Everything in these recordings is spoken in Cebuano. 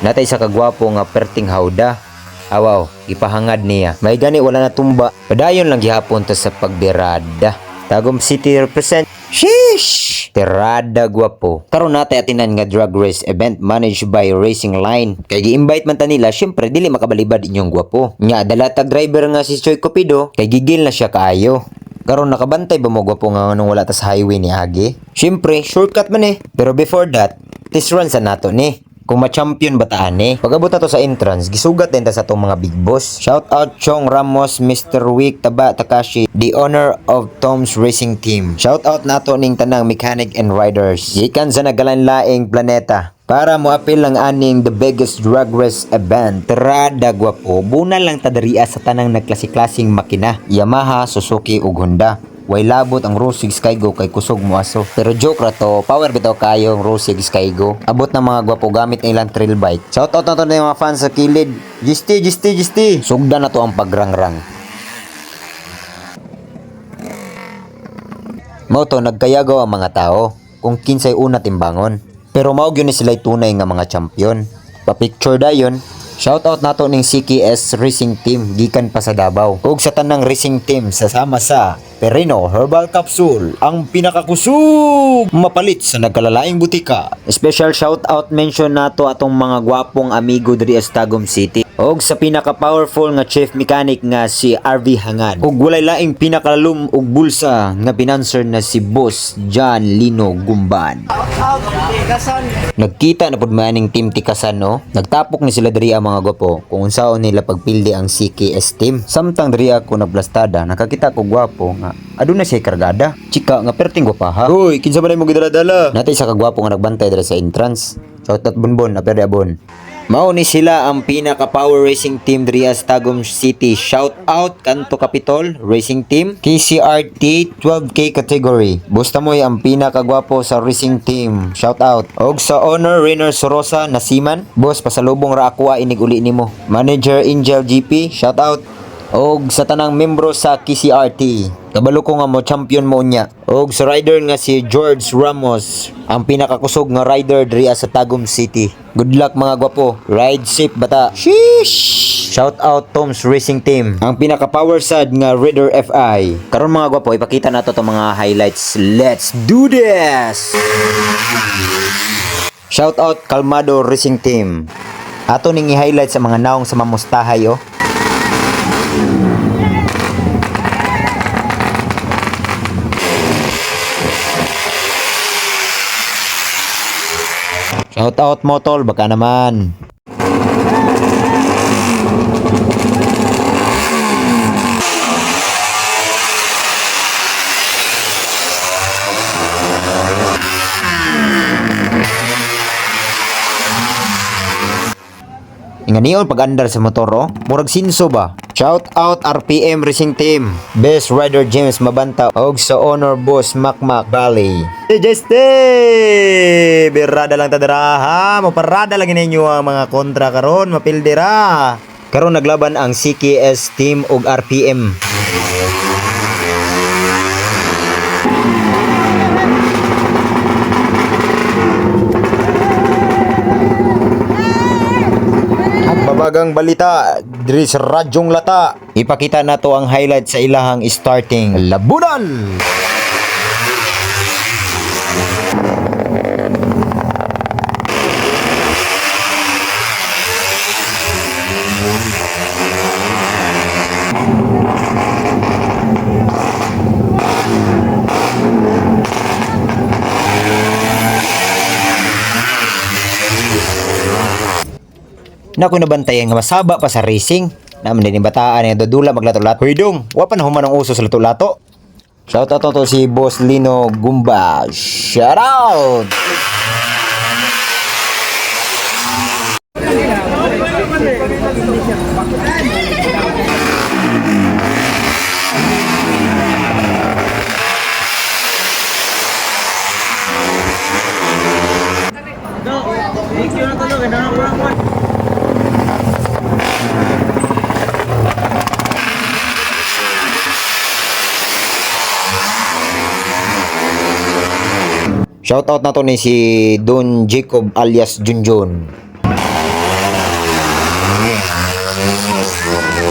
Natay sa kagwapo nga perting hawda. Awaw, gipahangad niya. May gani wala na tumba. Padayon lang gihapon ta sa pagbirada. Tagum City represent. Sheesh! Tirada gwapo. Karon natay atinan nga drag race event managed by Racing Line. Kay gi-invite man ta nila, syempre dili makabalibad inyong gwapo. Nya dala tag driver nga si Choi Cupido, kay gigil na siya kaayo. Karon nakabantay ba mo gwapo nga nung wala ta sa highway ni Agi? Syempre, shortcut man eh. Pero before that, test run sa nato ni. Kung ma-champion ba taan eh. Pag-abot na to sa entrance, gisugat din ta sa atong mga big boss. Shout out Chong Ramos, Mr. Wick Taba Takashi, the owner of Tom's Racing Team. Shout out nato ning tanang mechanic and riders. Gikan sa nagalanlaing planeta. Para moapil lang aning the biggest drag race event. Tirada gwapo, bunal lang tadaria sa tanang nagklase-klaseng makina. Yamaha, Suzuki ug Honda. Way labot ang Rosig Skygo kay kusog mo aso. Pero joke ra to, power bitaw kayo ang Rosig Skygo. Abot ng mga gwapo gamit ang ilang trail bike. Shout out na to ng mga fans sa kilid. Gisti, gisti, gisti. Sugdan na to ang pagrangrang. Mao to nagkayagaw ang mga tao kung kinsay una timbangon. Pero mao gyud ni sila'y tunay nga mga champion. Pa-picture dayon. Shout out nato ning CKS Racing Team gikan pa sa Davao. Ug sa tanang racing team sa sama sa Perino Herbal Capsule, ang pinakakusog mapalit sa nagkalalaing butika. Special shout out mention nato atong mga gwapong amigo diri sa Tagum City. Og sa pinaka-powerful nga chief mechanic nga si RV Hangad. Og walay laing pinakalalum og bulsa nga pinanser na si Boss John Lino Gumban. Nagkita na pud maning team Tikasan no. Nagtapok ni sila diri ang mga gwapo kung unsaon nila pagpildi ang CKS team. Samtang diri ako nagplastada, nakakita ko gwapo nga aduna siya kargada. Chika nga perting gwapaha. Hoy, kinsa man mo gidala-dala? Natay sa kagwapo nga nagbantay diri sa entrance. Shout out Bonbon, aperde abon. Mao ni sila ang pinaka power racing team diri sa Tagum City. Shout out Kanto Capitol Racing Team, KCRT 12K category. Busta mo'y ang pinakagwapo sa racing team. Shout out. Og sa owner Rainer Sorosa Nasiman, boss pasalubong ra ako inig uli nimo. Manager Angel GP, shout out. Og sa tanang membro sa KCRT, kabalo ko nga mo champion mo unya. Og sa rider nga si George Ramos, ang pinakakusog nga rider diri sa Tagum City. Good luck mga gwapo. Ride safe bata. Sheesh! Shout out Tom's Racing Team, ang pinaka power sad nga Raider FI. Karon mga gwapo, ipakita nato tong mga highlights. Let's do this! Shout out Calmado Racing Team. Ato ning i-highlight sa mga naong sa mamustahay oh. Shout out mo tol, baka naman. Inganion pag-andar sa motor oh. Murag sinso ba? Shout out RPM Racing Team. Best Rider James Mabanta og sa honor boss Makmak Valley. Jeste! Birada lang tadara ha. Maparada lang ninyo ang mga kontra karon, mapildira. Karon naglaban ang CKS team og RPM. Babagang balita diri sa Radyong Lata. Ipakita nato ang highlight sa ilahang starting labunan. Nako nabantayan nga masaba pa sa racing. Naman din yung bataan nga dudula maglato-lato. Hoy dong, wa pa na human ang uso sa lato-lato. Shout out to si Boss Lino Gumba. Shout out! Shout out na to ni si Don Jacob alias Junjun.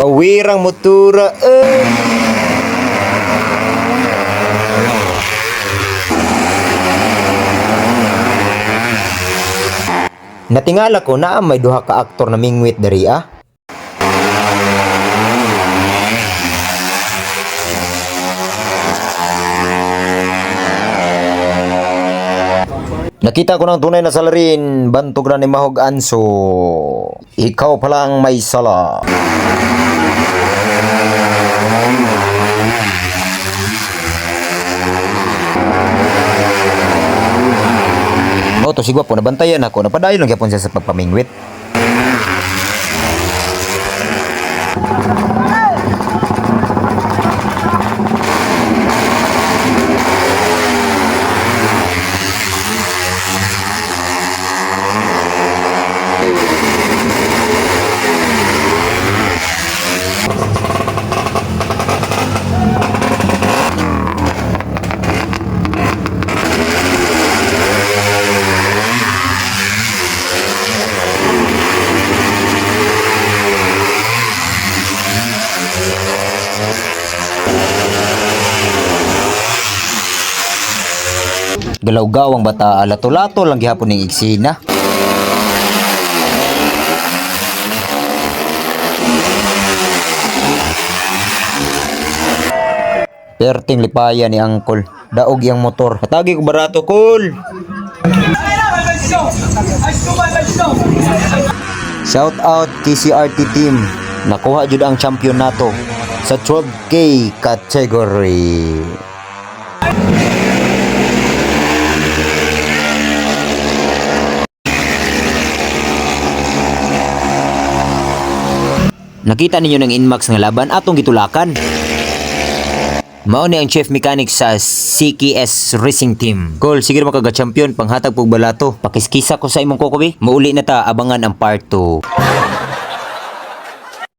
Pawirang motora eh. Natingala ko naa may duha ka aktor na mingwit diri ah. Nakita ko ng tunay na salarin, bantog na ni Mahog Anso. Ikaw pala ang may sala. Mao to si Gwapo, nabantayan ako, napadayon lang gyapon siya sa pagpamingwit. Galaw-gaw ang bata, lato-lato lang gihapon ning iksina. Perting lipaya ni Angkol. Daog yang motor. Hatagi ko barato, kol. Shout out TCRT team. Nakuha jud ang champion nato sa 12K category. Nakita ninyo ng Inmax nga laban atong gitulakan. Mao ni ang chief mechanic sa CKS Racing Team. Call, sige ra makaga-champion panghatag pug balato. Pakiskisa ko sa imong kokobi. Mauli na ta, abangan ang part 2.